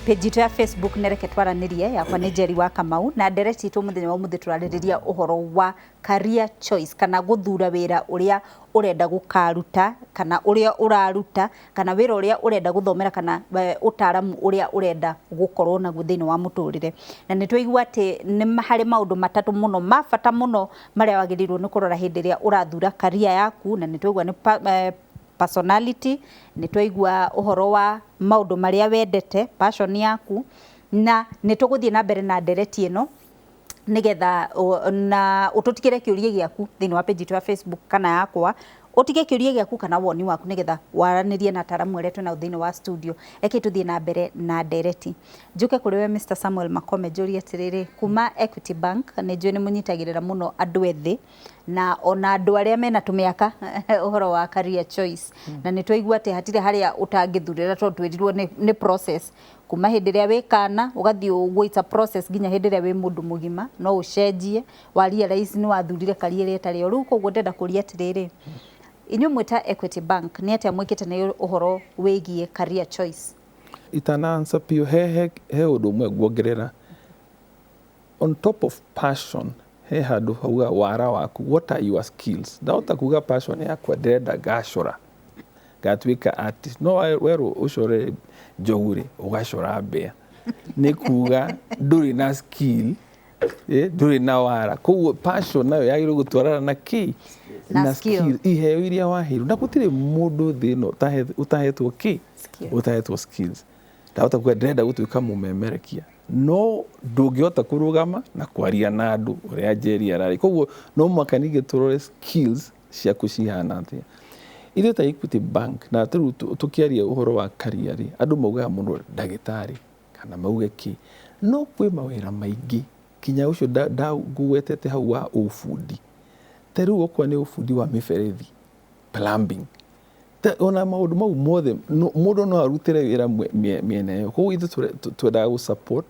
Page itũ ya Facebook nĩ Reke Twaranĩrie, yakwa nĩ Njeri wa Kamau, na ndereti itũ mũthenya wa ũmũthĩ tũrarĩrĩria ũhoro wa career choice, kana gũthura wĩra ũrĩa ũrenda gũkaruta, kana ũrĩa ũraruta, kana wĩra ũrĩa ũrenda gũthomera, kana ũtaaramu ũrĩa ũrenda gũkorwo naguo thĩinĩ wa mũtũrĩre. Na nĩ twaigua atĩ nĩ harĩ maũndũ matatũ mũno ma bata mũno marĩa wagĩrĩirwo nĩ kũrora hĩndĩ ĩrĩa ũrathura career yaku, na nĩ twaigua nĩ personality, nĩ twaigua ũhoro wa maũndũ marĩa wendete, passion yaku, na nĩ tũgũthiĩ na mbere na ndereti ĩno nĩgetha na ũtũtigĩre kĩũria gĩaku thĩinĩ wa page itũ ya Facebook kana yakwa, ũtige kĩũria gĩaku kana woni waku nĩgetha waranĩrie na ataramu arĩa twĩnao thĩinĩ wa studio. Reke tũthiĩ na mbere na ndereti. Njũke kũrĩ we Mr Samuel Makome njũrie atĩrĩrĩ, kuma Equity Bank nĩ njũĩ nĩ mũnyitagĩrĩra mũno andũ ethĩ na ona andũ arĩa mena tũmĩaka ũhoro wa career choice, na nĩ twaigua atĩ hatirĩ harĩa ũtangĩthurĩra tondũ twĩrirwo nĩ process kuma hĩndĩ ĩrĩa wĩ kana ũgathiĩ ũguo, it's a process nginya hĩndĩ ĩrĩa wĩ mũndũ mũgima no ũcenjie wa realize nĩ wathurire career ĩrĩa ĩtarĩ yo. Rĩu koguo ndĩrenda kũria atĩrĩrĩ, inyuĩ mwĩ ta Equity Bank nĩ atĩa mwĩkĩte nĩ ũhoro wĩgiĩ career choice? Itana answer biũ, he ũndũ ũmwe nguongerera on top of passion. He handũ hauga wara waku, what are your skills? Ndahota kuga passion yakwa ndĩrenda ngacora ngatuĩka artist, no werwo ũcore njogu rĩ, ũgacora mbĩa, nĩ kuga ndũrĩ na skill, ndũrĩ na wara. Koguo passion nayo yagĩrĩirwo gũtwarana na kĩ? Na skill. Iheo iria waheirwo, na gũtirĩ mũndũ thĩ ĩno ũtahetwo kĩ? Skill. Ũtahetwo skills. Ndahota kuga ndĩrenda gũtuĩka mũmemerekia, no ndũngĩhota kũrũgama na kwaria na andũ ũrĩa Njeri ararĩ. Koguo no mũhaka ningĩ tũrore skills ciaku cihana atĩa. Ithuĩ ta Equity Bank, na rĩu tũkĩaria ũhoro wa career rĩ, andũ maugaga mũno ndagĩtarĩ kana mauge kĩ, no kwĩ mawĩra maingĩ kinya ũcio ngũgwetete hau wa ũbundi. Ta rĩu okorwo nĩ ũbundi wa mĩberethi, plumbing, ona maũndũ mau mothe mũndũ no arutĩre wĩra mĩena ĩyo. Koguo ithuĩ twendaga gũ support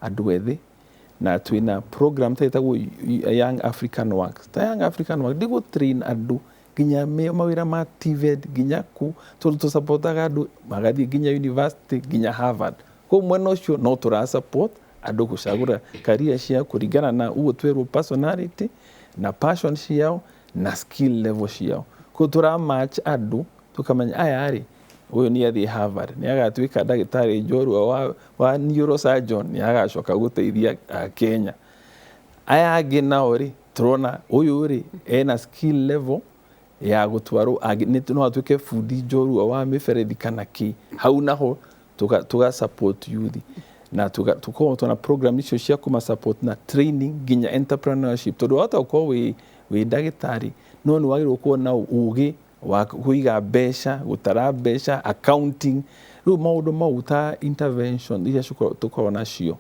andũ ethĩ, na twĩna program ta ĩtagwo Young African Works. Ta Young African Works ndĩ train andũ nginya mawĩra ma TVET, nginya ku tondũ tũsupportaga andũ magathiĩ nginya university, nginya Harvard. Koguo mwena ũcio no tũra support andũ gũcagũra career ciao kũringana na ũguo twerwo personality na passion ciao na skill level ciao. Koguo tũra match andũ tũkamenya aya rĩ, ũyũ nĩ athiĩ Harvard nĩ agatuĩka ndagĩtarĩ njorua wa neurosurgeon, nĩ agacoka gũteithia Kenya. Aya angĩ nao rĩ, tũrona ũyũ rĩ ena skill level ya gũtwarwo no atuĩke bundi njorua wa mĩberethi kana kĩ. Hau naho tuga support youth na tukorwo twĩna program icio cia kũma support na training nginya entrepreneurship, tondũ wahota gũkorwo wĩ ndagĩtarĩ no nĩ wagĩrĩirwo gũkorwo na ũgĩ wa kũiga mbeca, gũtara mbeca, accounting, rĩu maũndũ mau ta intervention iria tũkoragwo nacio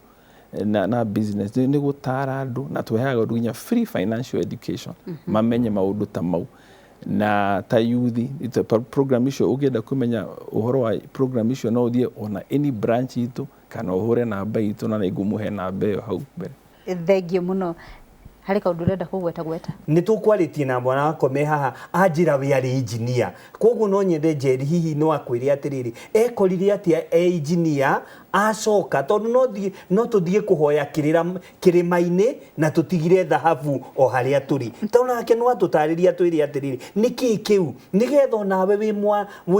na business nĩ gũtara andũ, na tũheaga andũ nginya free financial education mamenye maũndũ ta mau. Na ta youth program icio, ũngĩenda kũmenya ũhoro wa program icio no ũthiĩ ona any branch itũ kana ũhũre namba itũ, na nĩngũmũhe namba ĩyo hau mbere. Thengiũ mũno. Harĩ kaũndũ ũrenda kũgweta gweta? Nĩ tũkwarĩtie na mwana wakwa me haha, anjĩra we arĩ engineer, koguo no nyende Njeri hihi no akwĩre atĩrĩrĩ, ekorire atĩa e engineer acoka, tondũ no thiĩ no tũthiĩ kũhoya kĩrĩra kĩrĩma-inĩ na tũtigire thahabu o harĩa tũrĩ. Tondũ nake no atũtarĩrie atwĩre atĩrĩrĩ, nĩkĩ kĩu nĩgetha onawe wĩ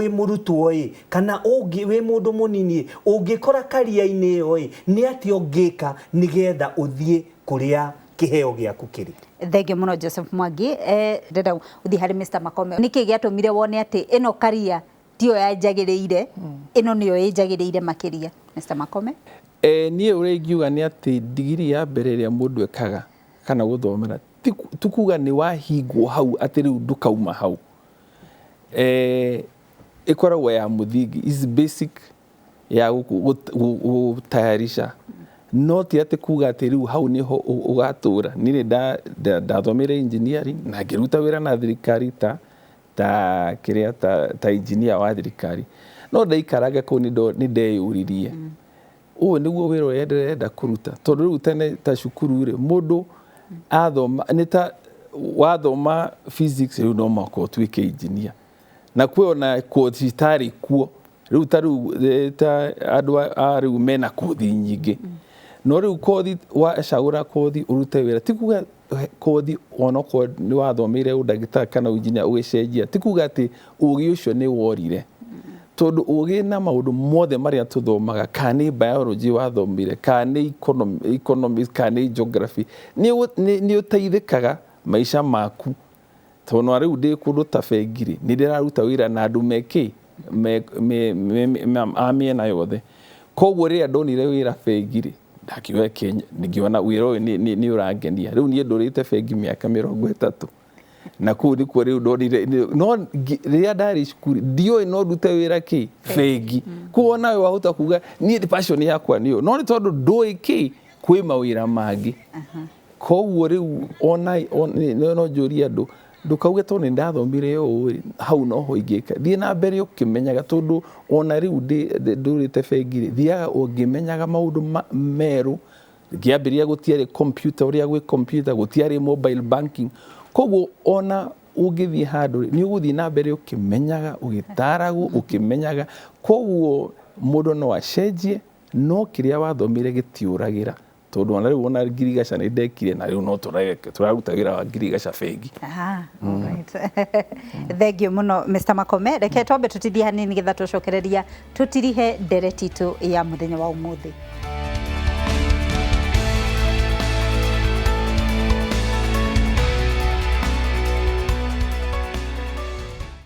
mũrutwo ĩ kana ũngĩ wĩ mũndũ mũnini ũngĩkora career-inĩ ĩyo ĩ, nĩ atĩa ũngĩka nĩgetha ũthiĩ kũrĩa kĩheo gĩaku kĩrĩ? Thengiũ mũno, Joseph Mwangi. Ndĩrenda ũthiĩ harĩ Mr Makome. Nĩkĩ gĩatũmire wone atĩ ĩno career tiyo yanjagĩrĩire, ĩno nĩyo ĩnjagĩrĩire makĩria, Mr Makome? Niĩ ũrĩa ingiuga nĩ atĩ ndigiri ya mbere ĩrĩa mũndũ ekaga kana gũthomera ti kuga nĩ wahingwo hau atĩ rĩu ndũkauma hau. Ĩkoragwo ya mũthingi, is basic ya gũtayarisha, no ti atĩ kuga atĩ rĩu hau nĩho ũgatũra. Niĩ nĩ ndathomeire engineering na ngĩruta wĩra na thirikari ta kĩrĩa ta engineer wa thirikari, no ndaikaraga kũu nĩ ndeyũririe ũyũ nĩguo wĩra ũrĩa ndĩrenda kũruta, tondũ rĩu tene ta cukuru rĩ, mũndũ athoma nĩ ta wathoma physics, rĩu no mũhaka ũtuĩke engineer, na kwĩ ona course itarĩ kuo. Rĩu ta rĩu ta andũ a rĩu mena kothi nyingĩ, no rĩu kothi wacagũra kothi ũrute wĩra, ti kuga kothi onokorwo nĩ wathomeire ũndagĩtarĩ kana ũinjinia ũgĩcenjia, ti kuga atĩ ũgĩ ũcio nĩ worire, tondũ ũgĩ na maũndũ mothe marĩa tũthomaga, kana nĩ biology wathomire, kana nĩ economics, kana nĩ geography, nĩ ũteithĩkaga maica maku. Tondũ rĩu ndĩ kũndũ ta bengi rĩ, nĩ ndĩraruta wĩra na andũ mekĩ a mĩena yothe. Koguo rĩrĩa ndonire wĩra bengi rĩ, ndakiuga ngĩona wĩra ũyũ nĩ ũrangenia. Rĩu niĩ ndũrĩte bengi mĩaka 30, na kũu nĩkuo rĩu ndonire. No rĩrĩa ndarĩ cukuru ndiũĩ no ndute wĩra kĩ bengi. Koguo nawe wahota kuga niĩ passion yakwa nĩyo, no nĩ tondũ ndũĩ kĩ kwĩ mawĩra mangĩ. Koguo rĩu ona no njũrie andũ, ndũkauge tondũ nĩ ndathomire ũũ rĩ, hau noho ingĩka. Thiĩ na mbere ũkĩmenyaga, tondũ ona rĩu ndũrĩte bengi rĩ, thiaga ũngĩmenyaga maũndũ merũ. Ngĩambĩrĩria gũtiarĩ computer ũrĩa gwĩ computer, gũtiarĩ mobile banking. Koguo ona ũngĩthiĩ handũ rĩ, nĩ ũgũthiĩ na mbere ũkĩmenyaga, ũgĩtaragwo ũkĩmenyaga. Koguo mũndũ no acenjie, no kĩrĩa wathomire gĩtiũragĩra, tondũ ona rĩu ona ngirigaca nĩ ndekire, na rĩu no tũraruta wĩra wa ngirigaca bengi. Alright. Thank you mũno, Mr. Makome. Reke twambe tũtithie hanini nĩgetha tũcokereria tũtirihe ndereti itũ ya mũthenya wa ũmũthĩ.